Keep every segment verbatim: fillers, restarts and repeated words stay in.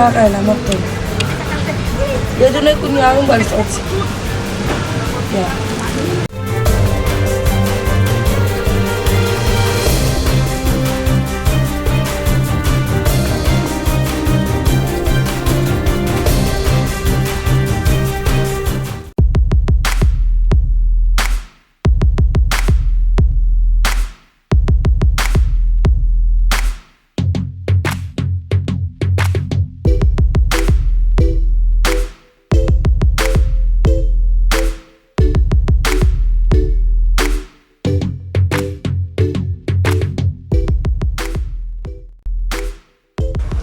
Lakay la, m ap tann. Yo tounen kounye a, wi, m pral sòti. Ya.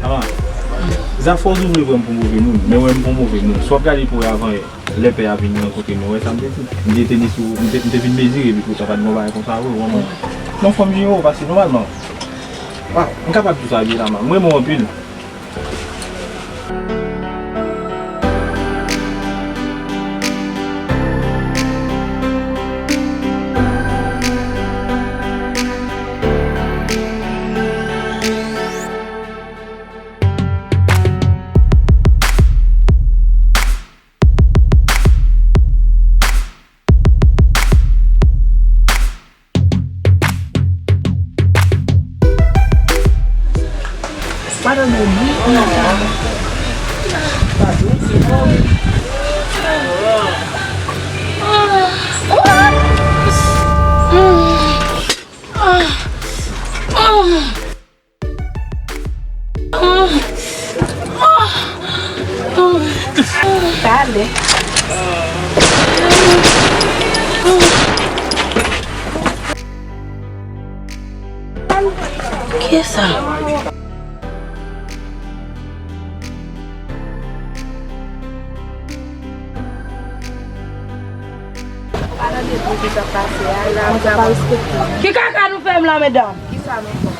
Avan, zafè w di w vle pran m pou move moun, men wè m pou move moun. Si w ap gade pou wè avan yè, lè pè a vin rankontre nou, wè sa m te di. M te teni sou, m te, m te vin mezire epi pou sa pa t gon bagay konsa vre, w konprann? Non, fò m jere w, paske nòmalman, waw, m kapab di w sa byen la, man. M renmen w anpil. Pale. Kisa? Ki kaka nou fè m la, medam? Kisa nou fè?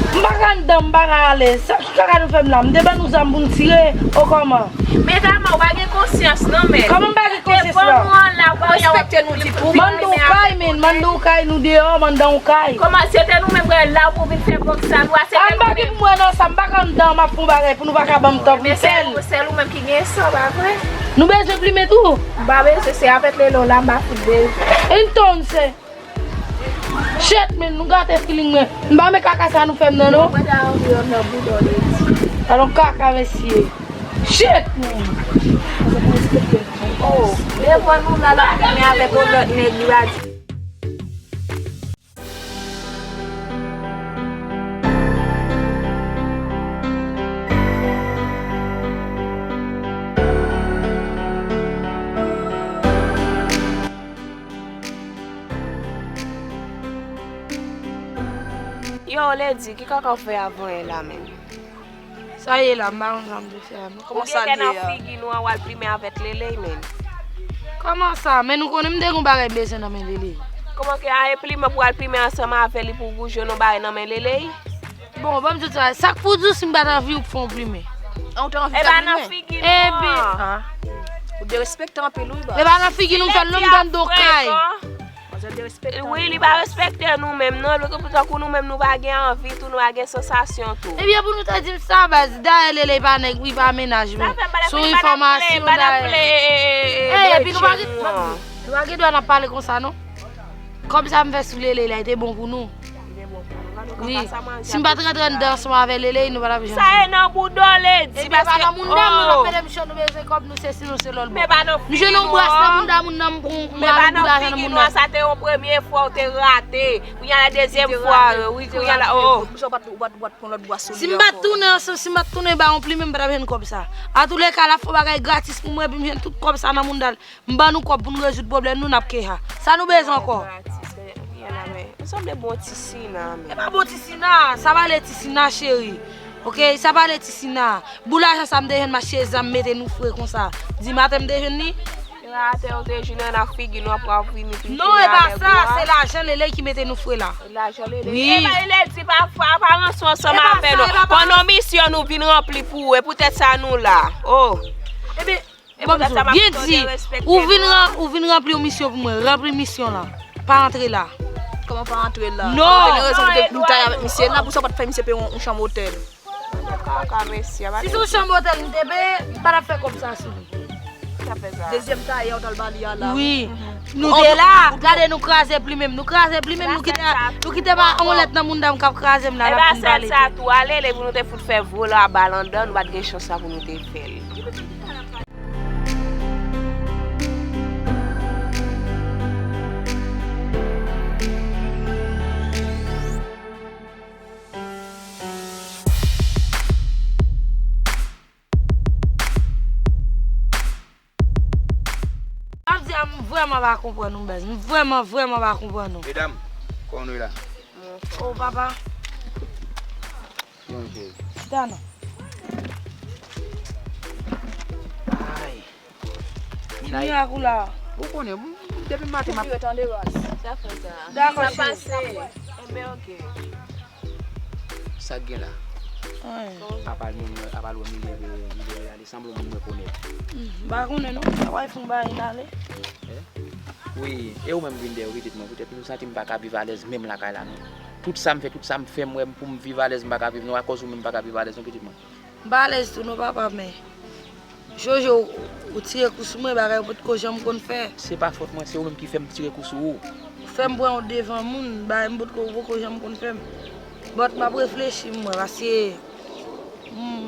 M pa ka anndan, m pa ka ale. Sa ki kaka nou fè m la? M te ban nou zam pou n tire, o kòman? Medam, ou pa gen konsyans non, men. Kòman m pa gen konsyans la? Te ban nou an la, ou pa respekte nou ditou. M anndan yon kay, men, m anndan yon kay, nou deyò, m anndan yon kay. Kòman, se te nou menm ki la pou vin fè vòks sa, nou a, se te nou menm. A, m pa gen pou mwen nan sa, m pa ka anndan, m ap fè yon bagay pou nou pa ka ban m tan pou m fè l. Men se ou, se ou menm ki gen san, pa vre? Nou bezwen plimen tou? M pa bezwen, se avèk Lele w la, m pa fout bezwen. Entonces. Shit, men nou gate feeling mwen. M pa renmen kaka sa nou fè m nan, non. Mwen ta anvi yon nan bouda w, Lady. Alon kaka, mesye. Shit, men. Oh, devan nou la, l ap goumen avèk yon lòt nèg, li pa di. Yo, Lady, ki kaka w fè avan yè la menm? Sa ye la, m pa konn sa m te fè a, non. Kòman sa l ye a? Ou gen kè nan figi nou an, w al plimen avèk Leley, menm. Kòman sa? Men nou konnen m te gen yon bagay m bezwen nan men Leley. Kòman ke a e plimen pou w al plimen ansanm avè li pou w jwenn yon bagay nan men Leley? Bon, ban m di w sa, sa k pou di w si m pa t anvi w fè yon plimen? An, ou te anvi fè plimen? E pa nan figi nou an. Ebyen, a. Ou derespekte anpil, wi, baz. E pa nan figi nou fè l, non, m tande w kay. Manzè derespekte nou. Wi, li pa respekte nou menm, non. Li tankou nou menm, nou pa gen anvi tou, nou pa gen sansasyon tou. Ebyen, pou nou ta di m sa, baz, dayè Leley pa nèg, li pa mennaj mwen. Sou enfòmasyon, dayè. E, epi nou pa gen, nou pa gen dwa n ap pale konsa, non. Kòb sa m fè sou Leley la, li te bon pou nou. Wi. Si m pa t rantre anndan ansanm avè Leley, nou pa t ap janm. Sa e nan bouda w, Lady, paske, oh. Ebyen, pa nan moun nan, nou pa pede m chan, nou bezwen kòb, nou se si, nou se lòt bò. M jwenn yon bras nan moun nan, moun nan, m pran, m rale bout lajan nan moun nan. Sa te yon premye fwa ou te rate. Kounye a la dezyèm fwa, wi, kounye a la, oh, oh. Si m pa t tounen ansanm, si m pa t tounen ba yon plimen, m pa t ap jwenn kòb sa. Antouleka, l ap fè yon bagay gratis pou mwen, epi m jwenn tout kòb sa nan moun nan. M ban nou kòb pou nou rezoud pwoblèm nou, n ap keha. Sa nou bezwen ankò? Atis, men, men, men, men. Ou sanble bon ti Sina, men. E pa bon ti Sina, sa pale ti Sina, cheri. Oke, sa pale ti Sina. Bout lajan sa m te jwenn m achte zam mete nou fre konsa. Di maten m te jwenn li. Atè ou te jwenn nan figi nou apre w vini pi. Non, e pa sa, se lajan Leley ki mete nou fre la. Lajan Leley. Wi. E pa Leley, di pa, pa, pa ranse ansanm avè nou. Pandan misyon nou vin ranpli pou ou, e poutèt sa nou la. Oh. Ebyen, Bon, byen di, ou vin ran-, ou vin ranpli yon misyon pou mwen. Ranpli misyon lan. Pa antre la. Kòman pa antre la? Non. Ou te gen rezon pou te, pou w t ale avèk misye la, pou sa w pa t fè misye peye yon, yon chanm otèl. An ka mesi, a pa de. Si se yon chanm otèl m te peye, m pa t ap fè kòb sa sou li. Dezyèm tayè ou t al ba li a la. Wi. Nou te la, gade nou kraze pli menm. Nou kraze pli menm, nou kite, nou kite ba yon lèt nan moun dam k ap kraze m la, l ap vin pale. Sa tou ale, depi nou te fout fè vola bal anndan, nou pa t gen chans sa pou nou te fè l. M ap di a, m vrèman pa konprann nou, baz. M vrèman, vrèman pa konprann nou. Medam, kòman nou ye la? Oh, papa. Chita non. Ay. Miray. Miray ou la. Ou konnen, m, depi maten m ap. Dakò, cheri. Enben, oke. Sa k gen la? Anyen. Apa l menm, apa l wè m leve, li leve la, li sanble yon moun mwen konèt. M pa konnen non, sa w al fè yon bagay l ale. Wi, e ou menm vin dèyè w pitit mwen, poutèt m santi m pa ka viv alèz menm lakay la non. Tout sa m fè, tout sa m fè, m wè pou m viv alèz m pa ka viv non, akòz ou menm m pa ka viv alèz non pitit mwen. M pa alèz tou non papa, men Jojo, ou tire kou sou mwen, bagay ou potko janm konn fè. Se pa fòt mwen, se ou menm ki fè m tire kou sou ou. Ou fè m pran ou devan moun, bagay m potko, ou poko janm konn fè m. But m ap reflechi m wè, paske m,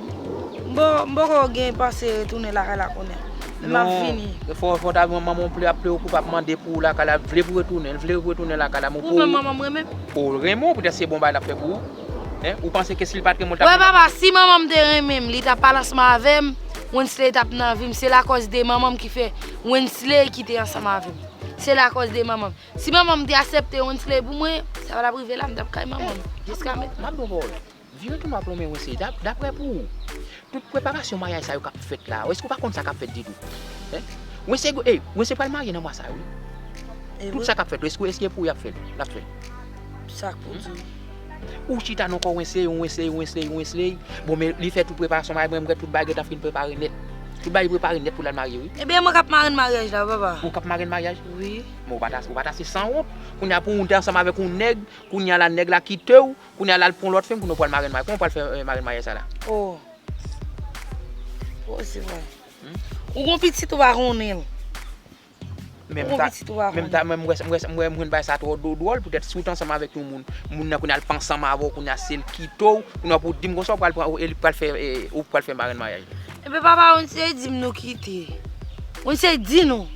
m po, m poko gen panse retounen lakay la kounye a. Men m ap vini. Non, fò, fò ta manman w ple, ap ple okipe ap mande pou ou lakay la, vle pou retounen, vle retounen lakay la, men ou menm manman m renmen m. Ou renmen w, poutèt se bon bagay l ap fè pou ou. Hein? Ou panse ke si l pa t renmen w, l t ap. Wè papa, si manman m te renmen m, li t ap pale ansanm avè m, Wensley t ap nan vi m. Se lakòz de manman m ki fè Wensley kite ansanm avè m. Se lakòz de manman m. Si manman m te aksepte Wensley pou mwen, sa pa t ap rive la, m t ap kay manman m. Jiska mentnan. M ap di w yon pawòl. Vire tounen w ap lonmen Wensley. Dap-, daprè pou ou, tout preparasyon maryaj sa yo k ap fèt la, èske w pa konn sa k ap fèt ditou? Hein? Wensley, ey, Wensley pral marye nan mwa sa a, wi. Tout sa k ap fèt, èske, èske pou ou y ap fè l? L ap fè l. Sa k pou di? Ou chita nan kò Wensley, Wensley, Wensley, Wensley. Bon, men li fè tout preparasyon maryaj, mwen, m wè tout bagay gentan fin prepare nèt. Tout bagay prepare nèt pou l al marye, wi. Ebyen, mwen k ap marenn maryaj la, papa. Ou k ap marenn maryaj? Wi. Men ou pa ta, ou pa ta se sanwont. Kounye a pou ou te ansanm avèk yon nèg, kounye a la nèg la kite w, kounye a l al pran lòt fanm, kounye a w pral marenn maryaj. Kòman w pral fè, eh, marenn maryaj sa la? Oh. Oh, se vre. Hmm? Ou gon pitit ou pa konnen l. Men m ta, men m ta, men m wè, m wè, m wè, m wè bagay sa twò dwòl, poutèt si w t ansanm avèk yon moun, moun nan kounye a l pa ansanm avè w, kounye a se l kite w, kounye a pou w di m konsa, ou pral pran, ou, e li pral fè, e, ou pral fè marenn maryaj la. Ebyen papa, Wensley di m nou kite. Wensley di nou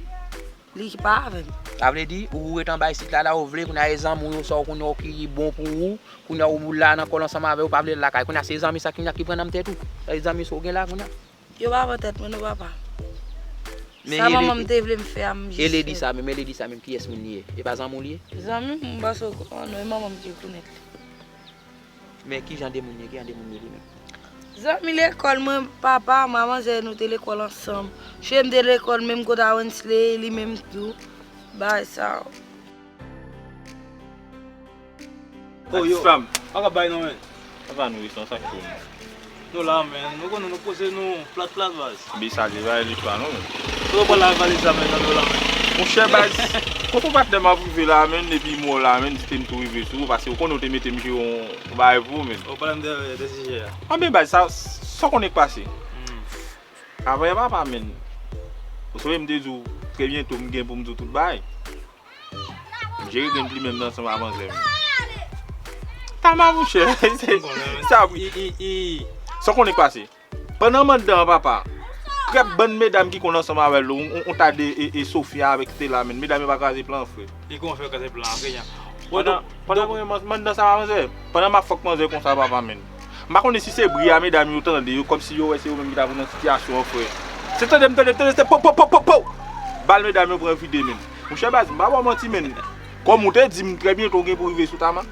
li pa avè m. Sa vle di, ou ret anba isit la, la ou vle, kounye a e zanmi w yo, sa w konnen w ki bon pou ou, kounye a ou la nan kò l ansanm avè yo, ou pa vle l lakay. Kounye a se zanmi sa ki, ki pran nanm tèt ou. E zanmi sa w gen la, kounye a. Yo pa pran tèt mwen non, papa. Sa manman m te vle m fè a, m jis fè. E lady sa menm, e lady sa menm, kiyès moun li ye? E pa zanmi w li ye? Zanmi m, m panse w konnen, e manman m ki rekonèt li. Men ki jan de moun li ye, ki jan de moun li ye li menm? Zanmi lekòl mwen, papa, manman, zè nou te lekòl ansanm. Cheri m te lekòl menm kote a Wensley, li menm tou. Bagay sa. Oh, yo. Atis pa m. Pa ka bay non, men. Papa nou wi, se yon sa k cho, men. Nou la, men. Nou konnen nou poze nou plat, plat, baz. Bi sa li bay li pa non, men. Kote w pral la valiz la, men, nan men w la, men. Monchè, baz, kote w patnè m ap rive la, men, epi mò la, men, di te m tou rive sou ou, paske ou konnen ou te mete m jere yon bagay pou ou, men. Ou pale m de, de sijè a. Anben, baz, sa, sa w konnen k pase? Hmm. Avan yè papa, men. Ou sonje m te di w, trè byento, m gen pou m di w tout bagay. M jere grenn plimen m nan ansanm a manzè m. Tama, monchè. Sa, i, i, i. Sa w konnen k pase? Pandan m anndan an, papa, krèp bann medam ki konn ansanm avè l, on, on, on ta de, e, e Sofia avèk Stella, men medam yo pa kraze plan, frè. E kòman fè yo kraze plan an, Kenyan? Pandan, pandan mwen, m anndan sa, manzè. Pandan m ap fòk manzè konsa, papa, men. M pa konnen si se bri a medam yo tande yo, kòmsi yo wè se yo menm ki ta pou nan sitiyasyon an, frè. Se tande m tande, tande, se po, po, po, po, po! Bal medam yo pran vide, men. Monchè baz, m pa ba w manti, men. Kòm ou te di m, trè byento w gen pou rive sou Tama.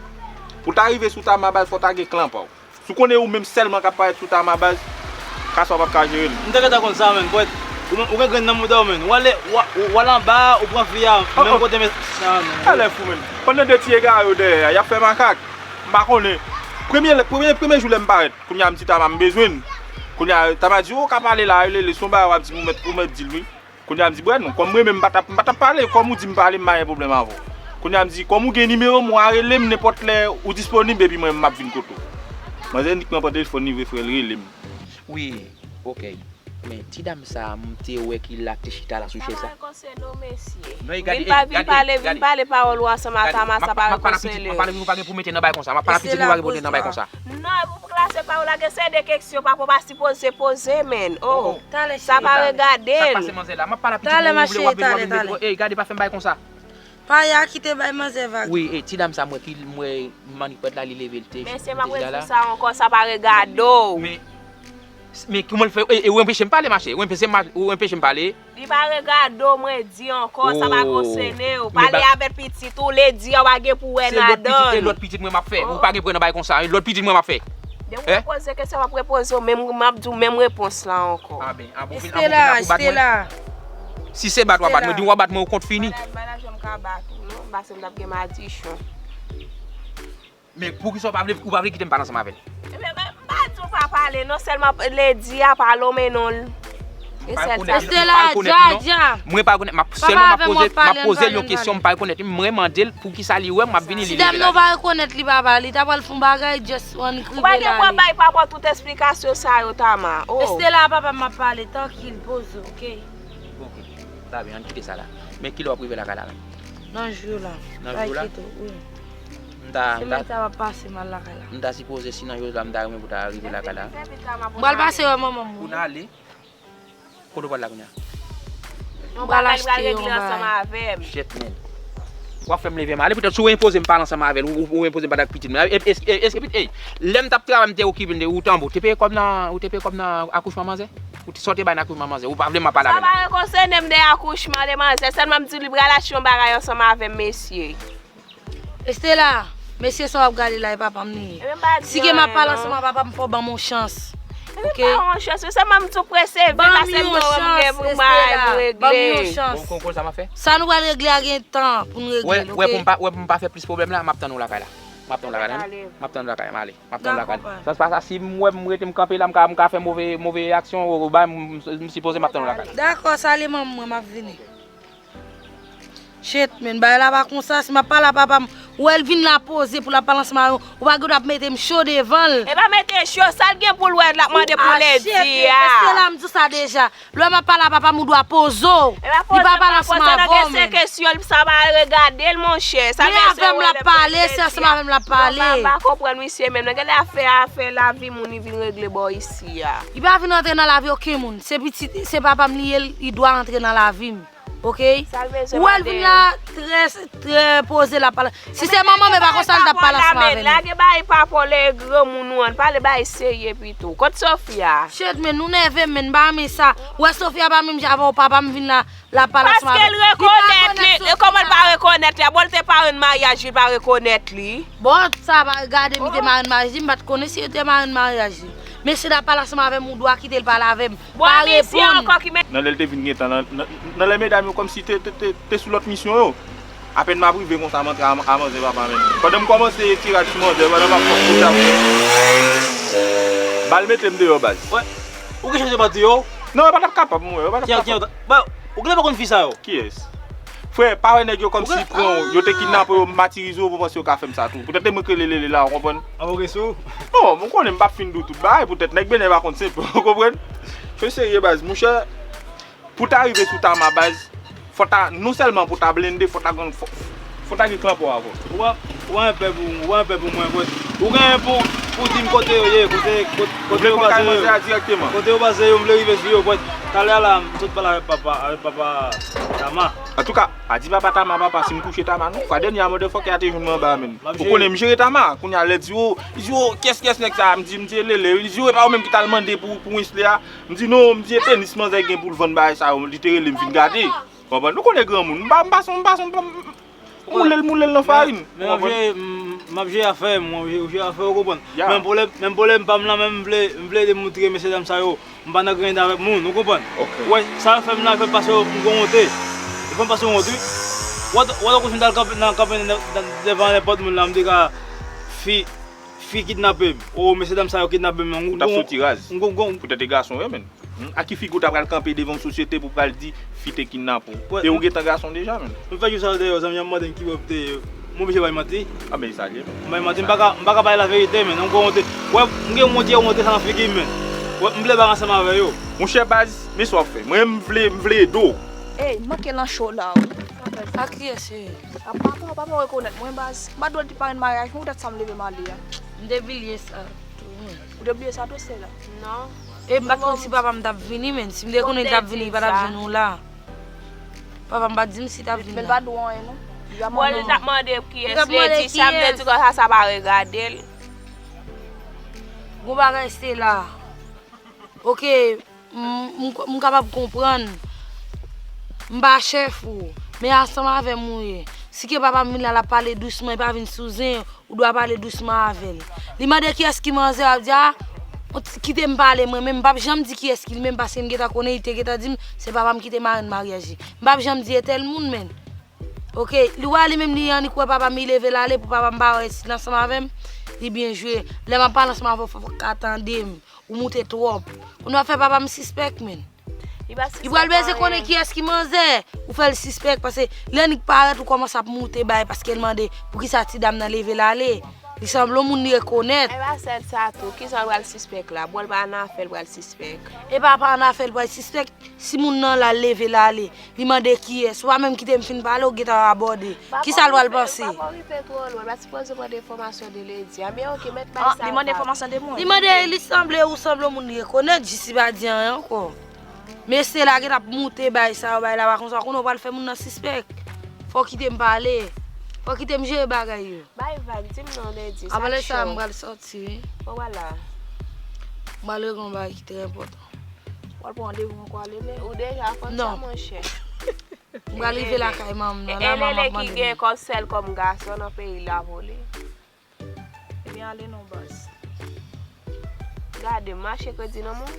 Pou w ta rive sou Tama, baz, fò w ta gen klan pa w. Si w konnen ou menm sèlman k ap parèt sou Tama, baz, kasa w p ap ka jere l. M te gentan konn sa, men. Pwèt, ou, ou gen grenn nan mouda w, men. W ale, w, w al anba, ou pran fi a, menm kote, men. Talè fou, men. Pandan de ti egare yo dèyè a, y ap fè makak. M pa konnen. Premye, premye, premye jou lè m parèt, kounye a m di Tama m bezwen l. Kounye a Tama di, "Ou ka pale la, rele li, se yon bagay w ap di m, ou mèt, ou mèt di l wi." Kounye a m di, "Bwè, non, kòm mwen menm m pa t ap, m pa t ap pale, kòm ou di m pale, m pa gen pwoblèm avè w." Kounye a m di, "Kòm ou gen nimewo m, w a rele m nenpòt lè ou disponib, epi mwen m ap vin kote w." Manzè Nik pran telefòn li vre frè l rele m. Wi, ok. Men ti dam sa a, m te wè ki la te chita la sou chèz sa. Non, e gade, vin, pa, vin gade, pale, vin pale pawòl ou ansanm a Tama, sa pa rekonsele w. M ap pale pou mete nan bay konsa. M ap pale pitit mwen pa gen pou mete nan bay konsa. Non, e pou klase pawòl la, gen seri de keksyon papa pa sipoze poze, men. Oh, sa pa regade l. Sa k pase manzè la? M ap pale pitit mwen, ou vle w ap vin, w ap vin mete. Ey, gade, pa fè m bay konsa. Paya ki te bay manzè vag. Wi, e ti dam sa mwen ki mwen manipèt la li leve l te. Mesye m ap redi sa ankò, sa pa regade w. Men kouman l fè e ou enpeche m pale mache, ou enpeche m pale. Li pa regade w mwen di ankò, sa pa konsène w. Pale avèk pitit ou, ledi a w pa gen pou wè ladan l. Se lòt pitit mwen m ap fè, ou pa gen pou wè nan bagay konsa, lòt pitit mwen m ap fè. Depi w poze kesyon m ap repoze w menm, m ap di w menm repons la ankò. A ben, a bon, vin, a bon, vin, a bon, bat mwen. Si se bat w ap bat mwen, di w ap bat mwen ou kont fini. Bagay, bagay, jan m ka bat ou non, paske m t ap gen madichon. Men poukisa w pa vle, ou pa vle kite m pale ansanm avè l? Ebyen, m pa di w pa pale non, sèlman ledi a pale w men non l. E sèl sa. Estela, dja, dja. Mwen pa rekonèt, m ap sèlman m ap poze, m ap poze l yon kesyon, m pa rekonèt li, mwen mande l poukisa li wè m, m ap vini li leve la. Si dam nan pa rekonèt li papa, li ta pral fè yon bagay, just annik rive la. Ou pa gen pwoblèm bay papa w tout esplikasyon sa yo, Tama. Oh. Estela, papa m ap pale, tankil, poze w, ok? Ok, ta byen, ann kite sa la. Men kilè w ap rive lakay la menm? Nan jou la. Nan jou la? Wi. M ta, m ta, semèn sa va pase mal lakay la. M ta sipoze si nan jou la m ta renmen pou ta rive lakay la. M pral pase wè manman m wi. Ou nan ale? Kote w pral la kounye a? M pral achte yon bagay. Shit man. W ap fè m leve m ale poutèt si w enpoze m pale ansanm avè l, ou, ou enpoze m pale ak pitit mwen. Epi, epi, epi, lè m t ap travay m te okipe m de ou tanbou, ou te peye kòb nan, ou te peye kòb nan akouchman manzè? Ou te, sa w te bay nan akouchman manzè? Ou pa vle m ap pale avè l. Sa pa rekonsène m de akouchman de manzè, sèlman m di w li pral achte yon bagay ansanm avè m mesye. Estela, mesye sa w ap gade la e papa m li ye. Si gen m ap pale ansanm ak papa m fò w ban m yon chans. Ok? Ban m yon chans wi, sèlman m tou prese vin paske m wè m gen pou m al regle. Ban m yon chans. Ou konn sa m ap fè? Sa nou pral regle a gen tan pou n regle l, ok? Wè pou m pa, wè pou m pa fè plis pwoblèm la, m ap tann ou lakay la. M ap tann ou lakay la. M ap tann ou lakay, m ale. M ap tann ou lakay. Sans pa sa, si m wè m rete m kanpe la, m ka, m ka fè move, move aksyon, ou bay m, m sipoze m ap tann ou lakay. Dakò, sale manman mwen, m ap vini. Shit man, bagay la pa konsa, si m ap pale a papa m, ou wè l vin la poze pou l ap pale ansanm avè m, ou pa gen dwa ap mete m cho devan l. E pa mete cho, sa l gen pou l wè l ap mande pou ledi a. Estela, m di w sa deja. Lè m ap pale a papa m ou dwa poze w. Li pa pale ansanm avè w menm. Sa pa regade l monchè. Sa l bezwen wè lè pou ledi a. Men avè m l ap pale, se ansanm avè m l ap pale. Non, m pa konprann misye menm. Nan gen lè afè afè lavi moun li vin regle bò isi a. Li pa vin antre nan lavi okenn moun. Se pitit, se papa m li ye, li dwa antre nan lavi m. Ok? Ou wè l vin la trè, trè poze l ap pale. Si se manman m e pa konsa l t ap pale ansanm avè nou. Lage bay papa w lè granmoun ou an, pale bay serye pito. Kot Sofia? Shit man, nou nève man, m pa renmen sa. Ou wè Sofia pa menm jan avè w, papa m vin la, l ap pale ansanm avè l. Paske l rekonèt li, kòman l pa rekonèt li? Abò l te parenn maryaj li, l pa rekonèt li? Bon, sa pa gade m te marenn maryaj li, m pa t konnen si yo te marenn maryaj li. Mesye t ap pale ansanm avè m, ou dwa kite l pale avè m. Pa reponn. Nan lè l te vin gentan, nan, nan, nan lè medam yo kòmsi te, te, te, te sou lòt misyon yo. Apèn m ap rive konsa m antre a, a manzè papa menm. Pandan m kòmanse tiraj sou manzè, pandan m ap fòk kote ap. Bal mete m deyò baz. Wè, ou gen chans yo pa t di yo? Non, yo pa t ap kapab, mwen, yo pa t ap kapab. Ou genlè pa konn fi sa yo. Kiyès? Frè, pa wè nèg yo kòmsi pran w, yo te kidnape w, yo matirize w, pou panse yo ka fè m sa tou. Poutèt e mwen k rele Lele la, ou konprann? An ou gen sou? Non, mwen konnen m p ap fin di w tout bagay, poutèt nèg Benè pa konn senp, ou konprann? Fè serye baz, monchè. Pou ta rive sou Tama baz, fò ta, non sèlman pou ta blende, fò ta gen, fò, fò ta gen klanpò avè w. Ou pa, ou pa gen pè pou, ou pa gen pè pou mwen, bòs. Ou genyen pou, pou di m kote yo ye, kote, kote, kote yo baze yo. Kote yo baze yo, m vle rive sou yo, bòs. Talè a la, m sot pale avèk papa, avèk papa Tama. Antouka, pa di papa Tama, papa, si m kouche Tama, non. Fwa dènye a, motherfucker a te jwenn mwen anba a, menm. Ou konnen m jere Tama, kounye a, lè di, o, li di, o, kiyès, kiyès nèg sa a, m di, m di, e Lele, li di, o, e pa ou menm ki t al mande pou, pou Winsler a, m di, non, m di, e tenis manzè gen pou l vann bagay sa yo, li te rele m vin gade. Konprann? Nou konnen granmoun. M pa, m pa son, m pa son, m pa, m moule l, moule l nan farin. Men m ap jere, m ap jere afè m, ou jere afè w, ou konprann. Menm pwoblèm, menm pwoblèm pa m lan, men m vle, m vle ede moutre mesye dam sa yo, m pa nan griyen avèk moun, ou konprann. Ou wè, sa yo fè m la, fè m pase m gwo wonte. Yo fè m pase wont, wi. Ou wè, ou wè, tankou si m t al kanpe nan, kanpe nan, nan, devan nenpòt moun la, m te ka fi, fi kidnape m. O, mesye dam sa yo kidnape m. Ou t ap soti raz. Poutèt e gason yo, menn. Hmm? Ak ki figi w ta pral kanpe devan yon sosyete pou pral di fi te kidnape w? E ou gentan gason deja, menn. M fè jou sa deyò, zanmi an mande m ki bò m te ye. M oblije bay manti. A, men sa li. M bay manti, m pa ka, m pa ka pale laverite, men. M gen wonte. Wè, m gen wonte, wonte sa nan figi m, men. Wè, m vle bay ansanm avè yo. Monchè baz, men sa w ap fè. Mwen, m vle, m vle ede w. Ey, m manke nan cho la, wi. A kiyès se? A papa, papa rekonèt mwen, baz. M pa dwe di parenn maryaj mwen, poutèt sa m leve m ale a. M te bliye sa tou, mwen. Ou te bliye sa tou, Stella? Non. E m pa t konn si papa m t ap vini, men. Si m te konnen li t ap vini, li pa t ap jwenn ou la. Papa m pa t di m si l t ap vini la. Men l pa di w anyen, non. Li pa mande. Bon, li t ap mande kiyès li di sa, m te di konsa, sa pa regade l. Gon bagay Stella. Oke, m, m, m kapab konprann. M pa chèf ou, men ansanm avè m ou ye. Si ke papa m vin la, l ap pale dousman, li pa vin sou zen, ou dwa pale dousman avè l. Li mande kiyès ki manzè, w ap di, a, kite m pale mwen menm, m p ap janm di kiyès ki li menm, paske m gentan konnen, li te gentan di m, se papa m ki te marenn maryaj li. M p ap janm di e tèl moun, men. Oke, li wè li menm li annik wè papa m, li leve l ale pou papa m pa wè si l ansanm avè m, li byen jwe. Lè m ap pale ansanm avè w, fò, fò w ka tande m. Ou moute twòp. Ou nan fè papa m sispèk, men. Li pral bezwen konnen kiyès ki manzè. Ou fè l sispèk, paske lè annik parèt, ou kòmanse ap moute bay, paske l mande poukisa ti dam nan leve l ale. Li sanble yon moun li rekonèt. E pa sèl sa tou, kisa l pral sispèk la? Bon, l pa nan afè l pral sispèk. E pa, pa nan afè l pral sispèk. Si moun nan la leve l ale, li mande kiyès, ou pa menm kite m fin pale, ou gentan abòde. Kisa l pral panse? Papa, ou rive twò lwen, pa sipoze mande enfòmasyon de Lady a, men oke, mèt bay sa. Li mande enfòmasyon de mwen. Li mande, li sanble, ou sanble yon moun li rekonèt, jis li pa di anyen ankò. Mesye la gentan ap moute bay sa yo, bay la pa konsa, konnen w pral fè moun nan sispèk. Fò w kite m pale. Fò w kite m jere bagay yo. Bay vag, di m non, Lady, sa cho. Apre sa, m pral sòti, wi. Bon, wala. M pral regle yon bagay ki trè enpòtan. W al pran randevou ankò a Lele? Ou deja konn sa, monchè. M pral rive lakay manman m nan, la manman ap mande m. E Lele ki gen kòm sèl kòm gason nan peyi la pou li. Ebyen, ale non, baz. Gade, mache kredi nan moun.